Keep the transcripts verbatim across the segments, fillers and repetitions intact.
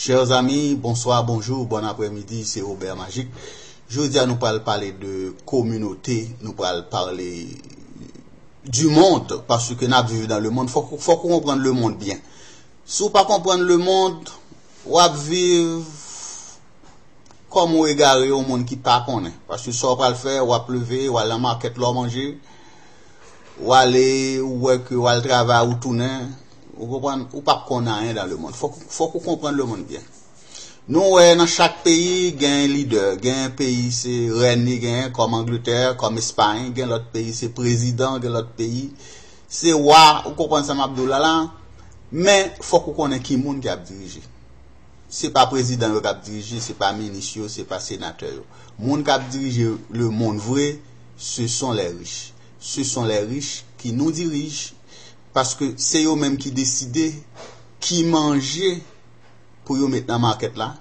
Chers amis, bonsoir, bonjour, bon après-midi, c'est Robert Magic. Jodi a nou pral pale de kominote, nou pral pale du monde, paske n ap viv dans le monde, fòk, fòk ou konprann le monde byen. Si w pa konprann le monde, w ap viv kòm yon egare, yon moun ki pa konnen. Paske sa w pral fè, w ap leve, w al nan makèt lè w manje, w ale, ou wè ke w al travay, ou tounen, ou konprann, ou p ap konn anyen dans le monde. Fòk, fòk ou konprann le monde byen. Nou wè nan chak peyi gen lidè, gen peyi se rèn li gen, kòm Angletè, kòm Espay, gen lòt peyi se prezidan, gen lòt peyi se wa, ou konprann sa m ap di w la la, men fòk ou konnen ki moun ki ap dirije. Se pa prezidan yo k ap dirije, se pa minis yo, se pa senatè yo. Moun k ap dirije le monde vre, ce sont les riches. Ce sont les riches qui nous dirigent, paske se yo menm ki deside ki manje pou yo met nan makèt la.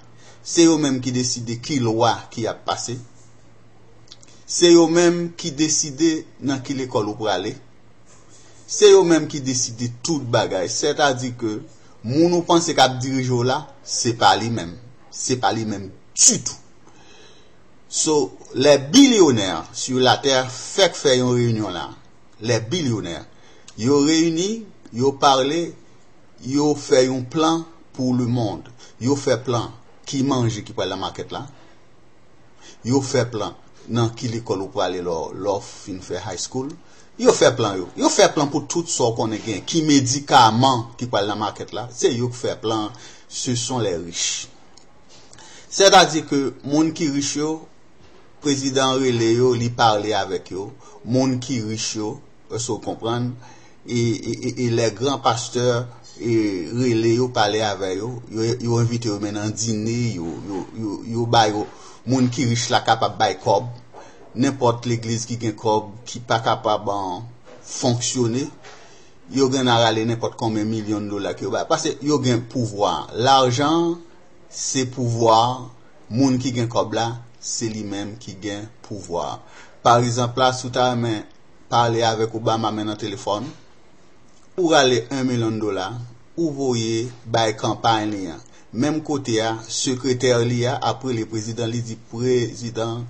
Se yo menm ki deside ki lwa ki ap pase. Se yo menm ki deside nan ki lekòl ou prale. Se yo menm ki deside tout bagay. Sètadi ke moun ou panse k ap dirije w la, se pa li menm. Se pa li menm ditou. So, les billionnaires sur la terre fèk fè yon reyinyon la. Les billionnaires. Yo reyini, yo pale, yo fè yon plan pour le monde. Yo fè plan ki manje ki pral nan makèt la. Yo fè plan nan ki lekòl ou prale lè w, lè w fin fè high school. Yo fè plan yo. Yo fè plan pou tout sa w konnen gen. Ki medikaman ki pral nan makèt la. Se yo k fè plan. Ce sont les riches. Sètadi ke moun ki rich yo, prezidan an rele yo, li pale avèk yo. Moun ki rich yo, èske w konprann? E, e, e, e lè gran pastè e rele yo, pale avè yo, yo, yo envite yo men nan dine, yo, yo, yo, yo ba yo, moun ki rich la kapab bay kòb, nenpòt legliz ki gen kòb, ki pa kapab an, fonksyone, yo gen a rale nenpòt konbyen milyon dola ke yo bay, paske yo gen pouvwa. Lajan, se pouvwa, moun ki gen kòb la, se li menm ki gen pouvwa. Pa egzanp la, si w ta renmen pale avèk Obama men nan telefòn, ou rale yon milyon dola, ou voye bay kanpay li an. Menm kote a, sekretè li a ap rele prezidan, li di, "President,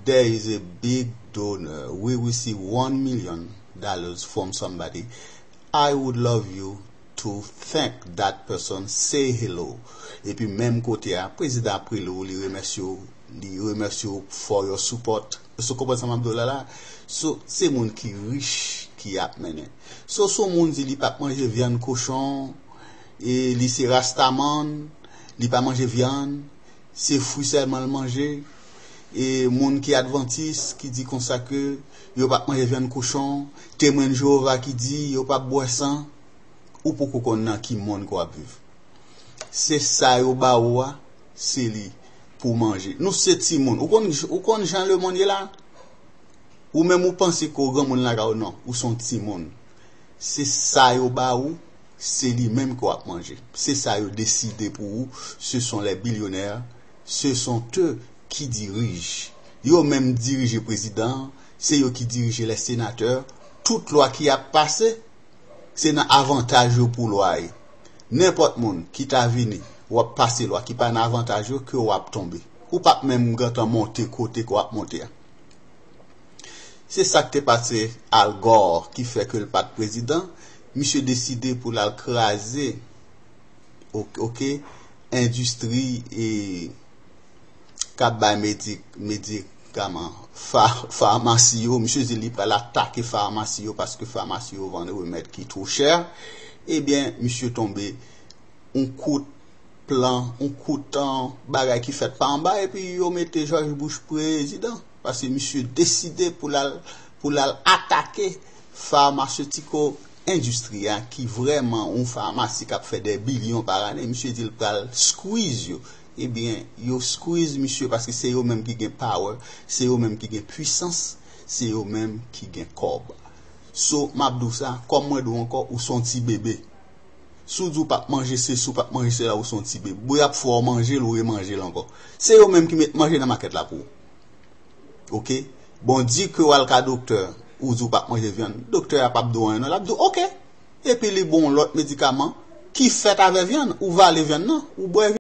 there is a big donor. We receive one million dollars from somebody. I would love you to thank that person, say hello." Epi menm kote a, prezidan ap rele w, li remèsye w, li remèsye w for your support. Èske w konprann sa m ap di w la la? So, se moun ki rich ki ap mennen. So, si yon moun di li p ap manje vyann kochon, e li se rastaman, li pa manje vyann, se fwi sèlman l manje, e moun ki advantis, ki di konsa ke yo p ap manje vyann kochon, Temwen Jewova ki di yo p ap bwè san, ou poko konn nan ki monn ke w ap viv. Se sa yo ba ou a, se li pou w manje. Nou se timoun. Ou konn, ou konn jan lemonn ye la? Ou menm ou panse ke w granmoun lakay ou, non, ou se yon timoun. Se sa yo ba ou, se li menm ke w ap manje. Se sa yo deside pou ou, ce sont les billionnaires, ce sont eux qui dirigent. Yo menm dirije prezidan an, se yo ki dirije les sénateurs, tout lwa ki ap pase, se nan avantaj yo pou lwa ye. Nenpòt moun ki ta vini, w ap pase lwa ki pa nan avantaj yo ke w ap tonbe. Ou p ap menm gentan monte kote ke w ap monte a. Se sa k te pase Al Gore ki fè ke l pa t prezidan. Misye deside pou l al kraze, ok, ok, endistri e k ap bay medik-, medikaman, fa-, famasi yo. Misye di li pral atake famasi yo paske famasi yo vann remèd ki two chè. Ebyen, misye tonbe yon kout plan, yon kout, an, bagay ki fèt pa anba, epi yo mete Jòj Bush prezidan. Paske misye deside pou l al, pou l al atake pharmaceutical industry a, ki vrèman yon famasi k ap fè dè bilyon pa ane. Misye di l pral squeeze yo. Ebyen, yo squeeze misye paske se yo menm ki gen power, se yo menm ki gen pwisans, se yo menm ki gen kòb. So, m ap di w sa, kòm mwen di w ankò, ou se yon ti bebe. Si w di w p ap manje sesi, w p ap manje sela, ou se yon ti bebe. Bouy ap fè w manje l, ou remanje l ankò. Se yo menm ki met manje nan makèt la pou ou. Ok? Bon, di ke w al ka doktè, ou di w p ap manje vyann. Doktè a p ap di w anyen non, l ap di w, ok. Epi li ba w yon lòt medikaman ki fèt avè vyann. Ou vale vyann nan, ou bwè